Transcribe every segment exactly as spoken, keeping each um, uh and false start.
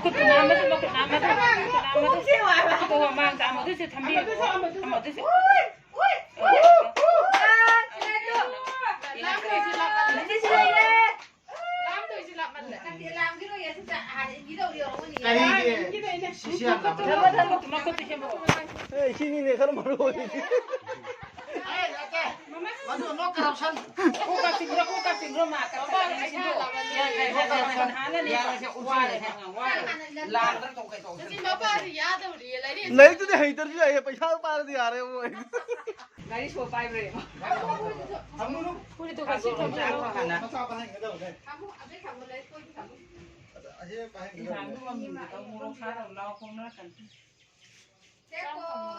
ꯃꯈꯨꯠ ꯅꯥꯝꯃꯗꯨ, ꯃꯈꯨꯠ ꯅꯥꯝꯃꯗꯨ, ꯃꯈꯨꯠ ꯅꯥꯝꯃꯗꯨ꯫ ꯃꯈꯨꯠꯇꯣ ꯃꯃꯥꯡꯗ ꯑꯃꯗꯨꯁꯨ ꯊꯝꯕꯤꯌꯨ꯫ ꯑꯃꯗꯨꯁꯨ꯫ ꯀꯔꯤꯒꯤ? ꯁꯤꯁꯤ ꯌꯥꯝ ꯂꯥꯞꯄ꯫ ꯃꯈꯨꯠꯇꯨ, ꯃꯈꯨꯠꯇꯨ ꯁꯦꯝꯃꯛꯑꯣ꯫ ꯑꯦ, ꯁꯤꯅꯤꯅꯦ ꯈꯔ ꯃꯔꯨ ꯑꯣꯏꯔꯤꯁꯦ꯫ ꯑꯦ, ꯅꯠꯇꯦ꯫ ꯃꯗꯨ no corruption꯫ ꯀꯣꯛ ꯀꯥ ꯆꯤꯡꯈ꯭ꯔꯣ, ꯀꯣꯛ ꯀꯥ ꯆꯤꯡꯈ꯭ꯔꯣ, ꯃꯥ ꯀꯛꯊꯠꯂꯒ ꯁꯤꯗꯣ꯫ ꯌꯥꯔꯦ, ꯌꯥꯔꯦ, ꯌꯥꯔꯦ, ꯍꯥꯟꯅꯅꯦ꯫ ꯌꯥꯔꯦ, ꯁꯦ, ꯎꯠꯁꯤ ꯋꯥꯔꯦ, ꯌꯥꯔꯦ꯫ ꯋꯥꯔꯦ꯫ ꯂꯥꯡꯗ꯭ꯔ ꯇꯧ ꯀꯩ ꯇꯧ꯫ ꯃꯁꯤ ꯃꯄꯥꯁꯤ ꯌꯥꯗꯧꯔꯤꯌꯦ, ꯂꯥꯏꯔꯤꯛ꯫ ꯂꯥꯏꯔꯤꯛꯇꯨꯗꯤ ꯍꯩꯇ꯭ꯔꯁꯨ ꯌꯥꯏꯌꯦ, ꯄꯩꯁꯥ ꯄꯥꯏꯔꯗꯤ ꯌꯥꯔꯦ, ꯃꯣꯏ꯫ ꯒꯥꯔꯤ ꯁꯣ ꯄꯥꯏꯕ꯭ꯔꯥ ꯌꯦꯡꯉꯣ꯫ ꯊꯝꯃꯨꯅꯨ꯫ ꯐꯨꯔꯤꯠꯇꯣ ꯀꯥꯁꯤ ꯊꯝꯃꯣ꯫ ꯍꯥꯟꯅ꯫ ꯃꯆꯥ ꯄꯥꯏꯍꯟꯒꯗꯕꯅꯦ꯫ ꯊꯝꯃꯣ, ꯑꯗꯩ ꯊꯝꯃꯣ, ꯂꯥꯏꯔꯤꯛ ꯀꯣꯏꯁꯨ ꯊꯝꯃꯣ꯫ ꯑꯁꯤ ꯄꯥꯏꯍꯟꯒꯗꯕꯅꯦ꯫ ꯏꯟꯁꯥꯡꯗꯣ ꯃꯃꯤꯡꯗꯣ ꯃꯣꯔꯣꯛ ꯁꯥꯗꯕ ꯂꯥꯎ ꯈꯣꯡꯅ ꯀꯟ-꯫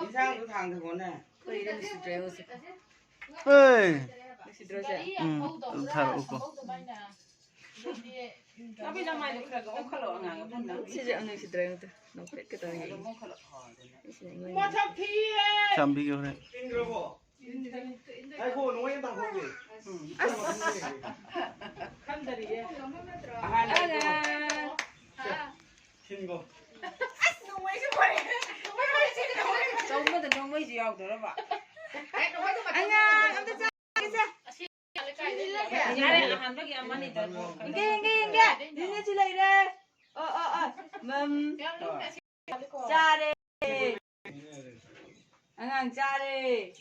ꯏꯟꯁꯥꯡꯗꯣ ꯊꯥꯡꯗ ꯀꯣꯟꯅ꯫ ꯀꯩꯅꯣ ꯅꯨꯡꯁꯤꯗ꯭ꯔꯦ ꯍꯧꯖꯤꯛ꯫ ꯍꯣꯏ꯫ ꯅꯨꯡꯁꯤꯗ꯭ꯔꯣ ꯁꯦ? ꯎꯝ, ꯑꯗꯨ ꯊꯥꯔꯛꯎꯀꯣ꯫ ꯅꯥꯄꯤ ꯅꯃꯥꯏꯗꯣ ꯈꯔ ꯈꯔ ꯑꯣꯟꯈꯠꯂꯣ ꯑꯉꯥꯡ ꯑꯄꯨꯟꯅ꯫ ꯁꯤꯁꯦ ꯌꯥꯝ ꯅꯨꯡꯁꯤꯗ꯭ꯔꯦ ꯑꯝꯇ꯫ ꯅꯣꯛꯐꯦꯠꯀꯦ ꯇꯧꯔꯦ꯫ ꯑꯗꯨꯝ ꯑꯣꯟꯈꯠꯂꯣ꯫ ꯁꯤꯁꯦ ꯌꯥꯝ ꯅꯨꯡꯉꯥꯏ-꯫ ꯆꯥꯝꯕꯤꯒꯦ ꯍꯣꯔꯦꯟ꯫ ꯏꯟꯈ꯭ꯔꯕꯣ? ꯏꯟꯗ꯭ꯔꯤ꯫ ꯉꯥꯏꯈꯣ, ꯅꯣꯡꯃꯩ ꯑꯝꯇ ꯍꯥꯡꯗꯣꯛꯎꯒꯦ꯫ ꯎꯝ꯫ ꯑꯁ꯫ ꯈꯟꯗꯔꯤꯌꯦ꯫ ꯑꯍꯥꯟꯕ꯫ ꯑꯉꯥꯡ꯫ ꯊꯤꯟꯒꯣ꯫ ꯑꯁ, ꯅꯣꯡꯃꯩꯁꯨ ꯄꯨꯔꯛꯑꯦ꯫ ꯆꯧꯃꯗ ꯅꯣꯡꯃꯩꯁꯨ ꯌꯥꯎꯗꯣꯔꯕ? ꯑꯉꯥꯡ ꯑꯝꯇ ꯆꯥꯒꯦꯁꯦ꯫ ꯌꯥꯔꯦ, ꯑꯍꯥꯟꯕꯒꯤ ꯑꯃꯅꯤꯗ꯫ ꯏꯪꯒꯦ, ꯏꯪꯒꯦ, ꯏꯪꯒꯦ꯫ ꯅꯤꯅꯦ ꯁꯤ ꯂꯩꯔꯦ꯫ ꯑꯣ, ꯑꯣ, ꯑꯣ꯫ ꯃꯝ꯫ ꯆꯥꯔꯦ꯫ ꯑꯉꯥꯡ ꯆꯥꯔꯦ꯫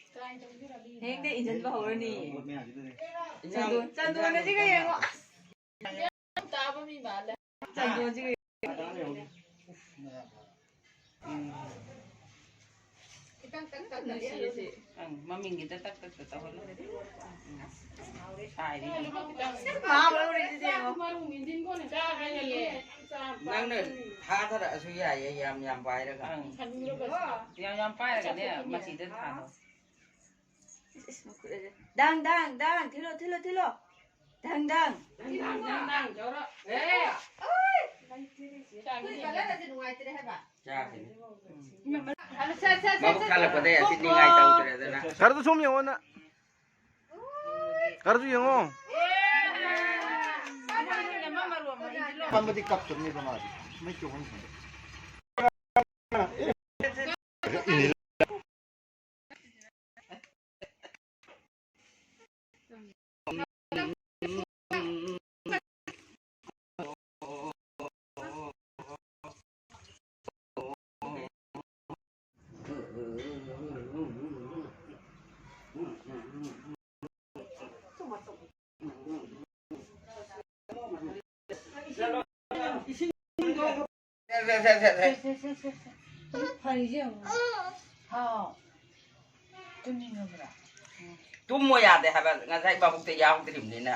ꯍꯌꯦꯡꯗꯩ ꯏꯟꯖꯟꯕ ꯍꯧꯔꯅꯤ꯫ ꯆꯟꯗꯣꯟ, ꯆꯟꯗꯣꯟ ꯑꯁꯤꯒ ꯌꯦꯡꯉꯣ꯫ ꯑꯁ꯫ ꯆꯟꯗꯣꯟꯁꯤꯒ ꯌꯦꯡꯉꯣ꯫ ꯅꯨꯡꯁꯤꯌꯦ ꯁꯤ꯫ ꯑꯪ, ꯃꯃꯤꯡꯒꯤꯗ ꯇꯛ ꯇꯛ ꯇꯛ ꯇꯧꯍꯜꯂꯣ꯫ ꯎꯝ꯫ ꯁꯥꯏꯔꯤ꯫ ꯃꯥ ꯂꯧꯔꯤꯁꯤꯗꯤ ꯌꯦꯡꯉꯣ꯫ ꯅꯪꯅ ꯊꯥꯊꯔꯛꯑꯁꯨ ꯌꯥꯏꯌꯦ, ꯌꯥꯝ ꯌꯥꯝ ꯄꯥꯏꯔꯒ꯫ ꯑꯪ꯫ ꯌꯥꯝ ꯌꯥꯝ ꯄꯥꯏꯔꯒꯅꯦ, ꯃꯁꯤꯗ ꯊꯥꯗꯣ꯫ ꯏꯁ, ꯏꯁ, ꯃꯈꯨꯠ ꯑꯁꯦ꯫ ꯗꯥꯡ, ꯗꯥꯡ, ꯗꯥꯡ, ꯊꯤꯜꯂꯣ, ꯊꯤꯜꯂꯣ, ꯊꯤꯜꯂꯣ꯫ ꯗꯥꯡ, ꯗꯥꯡ꯫ ꯗꯥꯡ, ꯗꯥꯡ, ꯗꯥꯡ, ꯗꯥꯡ ꯇꯧꯔꯣ꯫ ꯑꯦ! ꯆꯥꯈꯤꯅꯤ꯫ ꯃꯕꯨꯛ ꯊꯜꯂꯛꯄꯗ ꯑꯁꯤ ꯅꯤꯡꯉꯥꯏ ꯇꯧꯗ꯭ꯔꯦꯗꯅ꯫ ꯈꯔꯗ ꯁꯨꯝ ꯌꯦꯡꯉꯣ ꯅꯪ꯫ ꯈꯔꯁꯨ ꯌꯦꯡꯉꯣ꯫ ꯄꯟꯕꯗꯤ ꯀꯞꯇꯕꯅꯦꯕ ꯃꯥꯗꯤ꯫ ꯐꯔꯤꯁꯦ ꯌꯦꯡꯉꯣ꯫ ꯍꯥꯎ꯫ ꯇꯨꯝꯅꯤꯡꯉꯕ꯭ꯔꯥ? ꯇꯨꯝꯃꯣ ꯌꯥꯗꯦ ꯍꯥꯏꯕ, ꯉꯁꯥꯏ ꯃꯕꯨꯛꯇ ꯌꯥꯎꯗ꯭ꯔꯤꯕꯅꯤꯅ꯫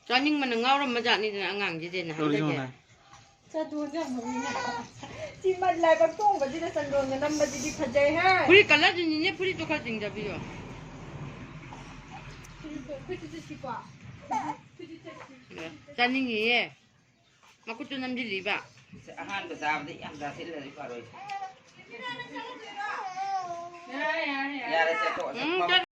ꯆꯥꯅꯤꯡꯕꯅ ꯉꯥꯎꯔꯝꯕ ꯖꯥꯠꯅꯤꯗꯅ ꯑꯉꯥꯡꯁꯤꯗꯤ ꯅꯍꯥꯟꯗꯒꯤ꯫ ꯆꯥꯗꯣꯟꯁꯦ ꯌꯥꯝ ꯅꯣꯛꯅꯤꯡꯉꯦ꯫ ꯁꯤ ꯃ-, ꯂꯥꯏꯕꯛ ꯇꯣꯡꯕꯁꯤꯗ ꯆꯟꯗꯣꯟꯒ ꯅꯝꯕꯁꯤꯗꯤ ꯐꯖꯩꯍꯦ꯫ ꯐꯨꯔꯤꯠ ꯀꯂꯔꯗꯨꯅꯤꯅꯦ, ꯐꯨꯔꯤꯠꯇꯣ ꯈꯔ ꯆꯤꯡꯗꯕꯤꯌꯣ꯫ ꯐꯨꯔꯤꯠꯇꯨ, ꯐꯨꯔꯤꯠꯇꯨ ꯆꯠꯁꯤꯀꯣ꯫ ꯐꯨꯔꯤꯠꯇꯨ ꯆꯠꯁꯤ꯫ ꯆꯥꯅꯤꯡꯉꯤꯌꯦ꯫ ꯃꯈꯨꯠꯇꯨ ꯅꯝꯁꯤꯜꯂꯤꯕ꯫ ꯑꯍꯥꯟꯕ ꯆꯥꯕꯗ ꯌꯥꯝ ꯆꯥꯁꯤꯜꯂꯗꯤ ꯐꯔꯣꯏ꯫ ꯌꯥꯔꯦ, ꯆꯠꯊꯣꯛꯑꯣ, ꯎꯝ, ꯆꯠꯊꯣꯛꯑꯣ꯫